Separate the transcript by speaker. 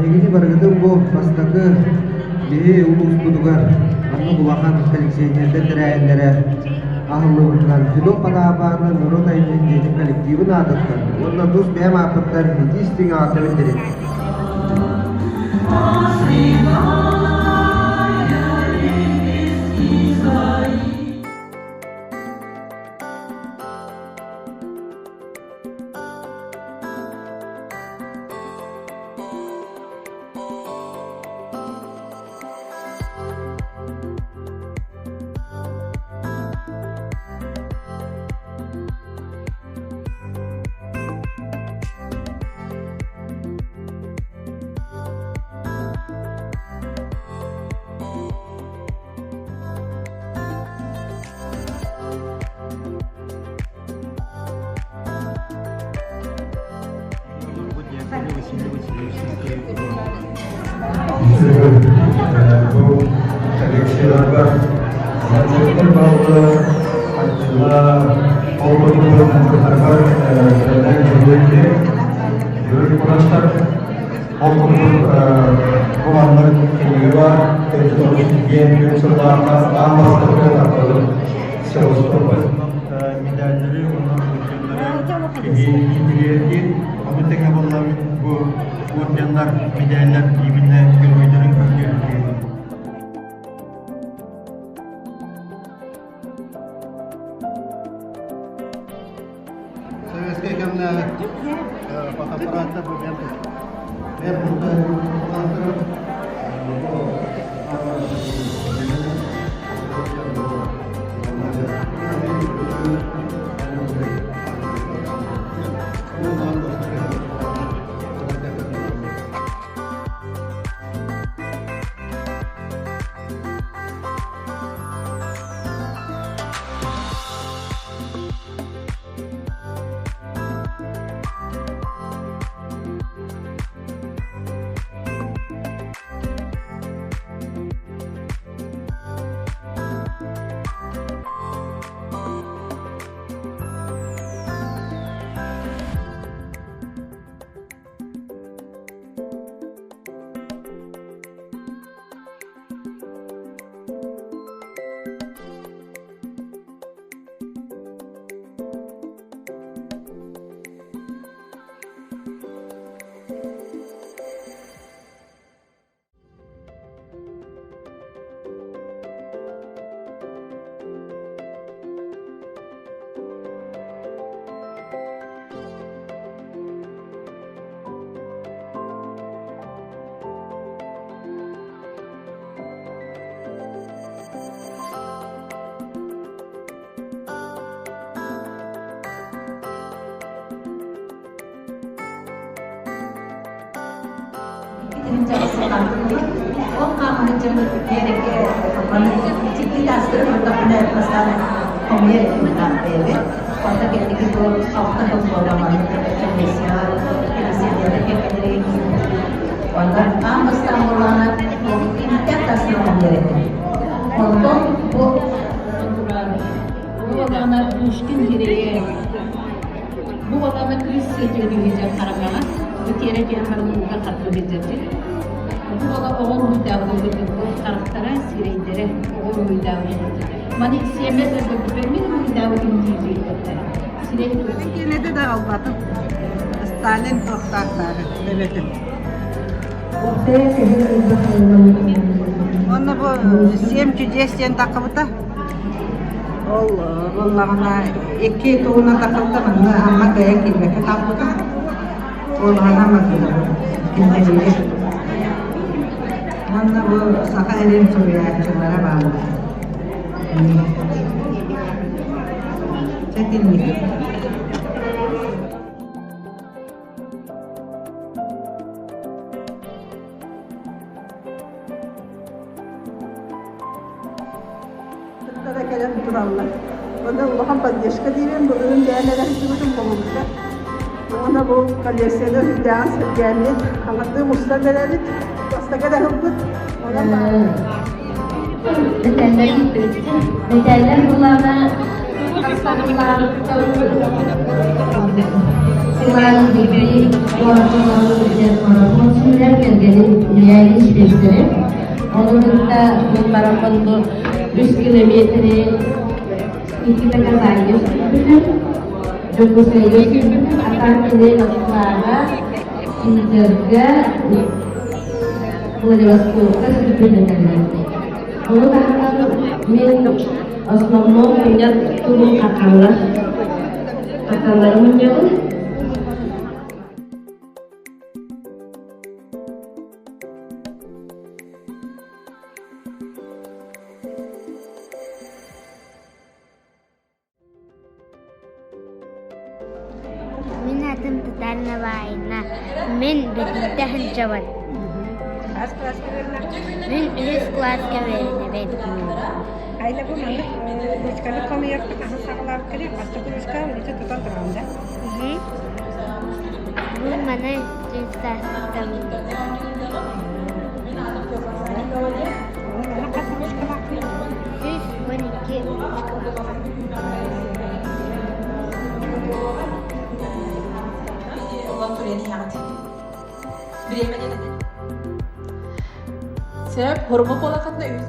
Speaker 1: Эһигини барыгытын бу бастакы биһи улууспутугар маннык улахан коллекционердар тэрээһиннэрэ аһыллыбытынан Федот Потапаны норуот айымньытын дьиэтин коллективын аатыттан уонна тус бэйэм ааппыттан итии истиҥ аҕардабын дириҥ.
Speaker 2: Бу коллекцияларга концерттар баллар, харчылар, ол курдук концерттарга курастар ол курдук бу маннык кинигэ бар, диэн сыллаахха аан бастакы тахсыбыт Севастополь медаллары уонна орденнары киһи интириэрдиир. Ону тэҥэ буоллабыт бу орденнар, медаллар именно геройдарын көрдөрүү.
Speaker 1: Советскай кэмнэ фотоаппараттар бу бэм
Speaker 3: Ол хааман дьон биэрэккэ итии таастары көрдөхпүнэ бастаан хомуйар этим бэйэбэр. Онто кэнники бу алта сыл буолла маннык комиссияҕа комиссионердар кэккэлэригэр киирбитим. Онно аан бастаан буоллаҕына ииттээх таастары хомуйар этим. Онтон бу
Speaker 4: Бу буоллаҕына Пушкин сирэйэ Бу буоллаҕына кыыс сылдьар хараҥаҕа бу тиэрэ диэн баран ууга хатыы сылдьар Бу буола оҕо уруһуйдаабыт бу харахтара, сирэйдэрэ оҕо уруһуйдаабыт Маны сиэмэ да көрдүбэр мин уруһуйдаабытым дии диэбиттэрэ. Сирэй
Speaker 5: Киинэтэ да албатым. Сталин туохтаахтаары бөбөтүм. Уонна бу «Семь чудес» диэн таххыбыта. Ол буоллаҕына икки тугунан таххыбыта манна Амма кыайан киирбэккэ хаалбыта. Ол аана киллэриигэ. Уонна бу Саха сирин суруйааччылара бааллар. Чэ итинник.
Speaker 6: Кыттара кэлэн тураллар. Онно улахан поддержка диибин, былырыын бэйэм эрэ сылдьыбытым холобурга. Уонна бу коллекцияны үрдээҕин сэргээммит, хаҥардыы мустан эрэбит, бастакы эрэ ылбыт. Онон
Speaker 7: Мэтээллэр буллаҕына. Иван Дмитриевич Кэргэнин Илья Ильич Пестерев. Ону кытта мин бараммын бу үс километры Никита Казанев сүрбүтүм, Дьокуускайга сүрбүтүм, а так кини Москваҕа, Питергэ, Владивостокка сүрбүт этэллэр. Ону таһынан мин основном мунньар тулун хахаллар хахаллары мунньабын.
Speaker 8: Мин атым Татарина Ваайна. Мин Бөтүүтэ сылдьабын. Мин үһүс кылааска үөрэнэбин.
Speaker 5: Айла бу маннык ручканы хомуйарга хаһан саҕалаабыккыный? Бастакы ручка үлэтэ тутан тураҕын да?
Speaker 8: Бу маны саастам.
Speaker 5: Хас ручкалааххыный?
Speaker 8: 112 ручкалаах.
Speaker 9: Сөп, хорума буолахатына үһүс.